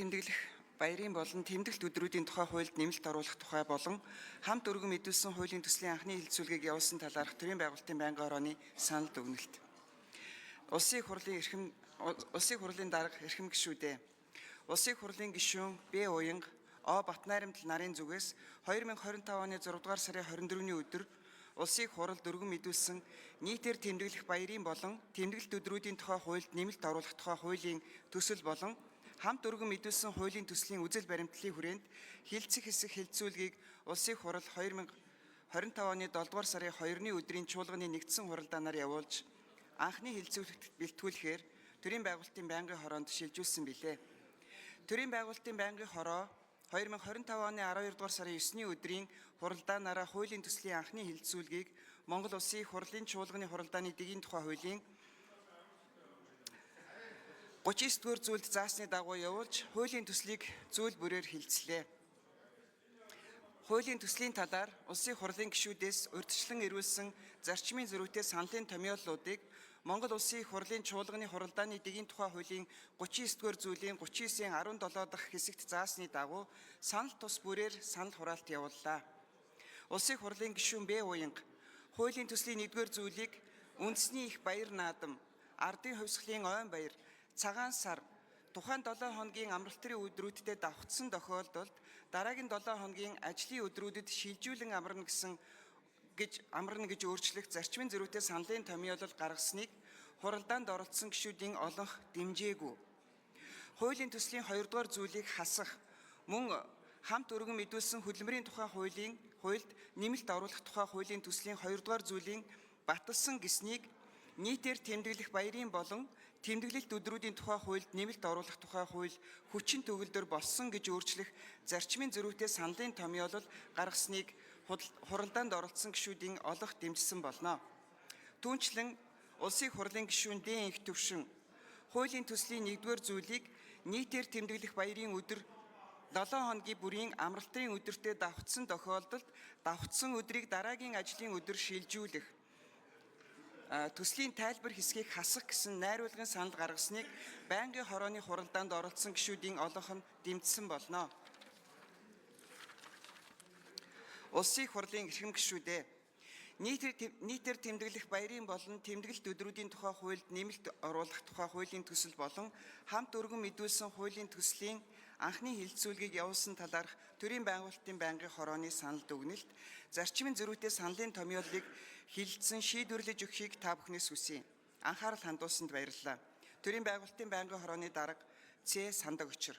Тэмдэглэх баярын болон тэмдэглэлт өдрүүдийн тухай хуульд нэмэлт оруулах тухай болон хамт өргөн мэдүүлсэн хуулийн төслийн анхны хэлэлцүүлгийг явуулсан талаарх төрийн байгуулалтын байнгын хорооны санал дүгнэлт. Улсын их хурлын дарга эрхэм гишүүдээ. Улсын их хурлын гишүүн Б Уянга О Батнайрамдал нарын зүгээс 2025 оны 6 дугаар сарын 24-ний өдөр Улсын их хуралд өргөн мэдүүлсэн нийтээр тэмдэглэх баярын болон тэмдэглэлт өдрүүдийн тухай хуульд нэмэлт оруулах тухай хуулийн төсөл болон хамт өргөн мэдүүлсэн хуулийн төслийн үзэл баримтлалын хүрээнд хилцэх хэсэг хэлэлцүүлгийг Улсын их хурал 2025 оны 7 дугаар сарын 2-ны өдрийн чуулганы нэгдсэн хуралдаанаар явуулж анхны хэлэлцүүлэгт бэлтгүүлэхээр төрийн байгуулалтын байнгын хороонд шилжүүлсэн билээ. Төрийн байгуулалтын байнгын хороо 2025 оны 12 дугаар сарын 9-ний өдрийн хуралдаанаараа хуулийн төслийн анхны хэлэлцүүлгийг Монгол Улсын их хурлын чуулганы хуралдааны дэгийн тухай хуулийн 39 дугаар зүйлд заасны дагуу явуулж хуулийн төслийг зүйл бүрээр хилцлээ. Хуулийн төслийн талаар Улсын их хурлын гишүүдээс урьдчилан ирүүлсэн зарчмын зөрүүтэй саналын томьёоллуудыг Монгол Улсын их хурлын чуулганы хуралдааны дэгийн тухай хуулийн 39 дугаар зүйлийн 39-ийн 17 дахь хэсэгт заасны дагуу санал тус бүрээр санал хураалт явууллаа. Улсын их хурлын гишүүн Б Уянга хуулийн төслийн 1-р зүйлийг үндэсний их баяр наадам, ардын хувьсгалын ойн баяр, цагаан сар, тухайн 7 хоногийн амралтын өдрүүдтэй давхцсан тохиолдолд дараагийн 7 хоногийн ажлын өдрүүдэд шилжүүлэн амарна гэсэн гэж амарна гэж өөрчлөх зарчмын зөрүүтэй саналын томьёолол гаргасныг хуралдаанд оролцсон гишүүдийн олонх дэмжээгүй. Хуулийн төслийн 2 дугаар зүйлийг хасах мөн хамт өргөн мэдүүлсэн хөдөлмөрийн тухай хуулийн хуульд нэмэлт оруулах тухай хуулийн төслийн 2 дугаар зүйлийн баталсан гэснийг нийтээр тэмдэглэх баярын болон тэмдэглэлт өдрүүдийн тухай хуульд нэмэлт оруулах тухай хууль хүчин төгөлдөр болсон гэж өөрчлөх зарчмын зөрүүтэй саналын томьёолол гаргасныг хуралдаанд оролцсон гишүүдийн олох дэмжсэн болно. Түүнчлэн Улсын их хурлын гишүүн Дэн Энх Төвшин хуулийн төслийн 1-р зүйлийг нийтээр тэмдэглэх баярын өдөр 7 хоногийн бүрийн амралтын өдөртөө давхцсан тохиолдолд давхцсан өдрийг дараагийн ажлын өдөр шилжүүлэх төслийн тайлбар хэсгийг хасах гэсэн найруулгын санал гаргасныг байнгын хорооны хуралдаанд оролцсон гишүүдийн олонх нь дэмжсэн болно. Улсын их хурлын эрхэм гишүүдээ, нийтээр тэмдэглэх баярын болон тэмдэглэлт өдрүүдийн тухай хуульд нэмэлт оруулах тухай хуулийн төсөл болон хамт өргөн мэдүүлсэн хуулийн төслийн анхны хэлэлцүүлгийг явуулсан талаарх төрийн байгуулалтын байнгын хорооны санал дүгнэлт зарчмын зөрүүтэй саналын томьёоллыг хэлэлцэн шийдвэрлэж өгөхийг та бүхнээс хүсье. Анхаарал хандуулсанд баярлалаа. Төрийн байгуулалтын байнгын хорооны дарга Ц Сандаг өчр.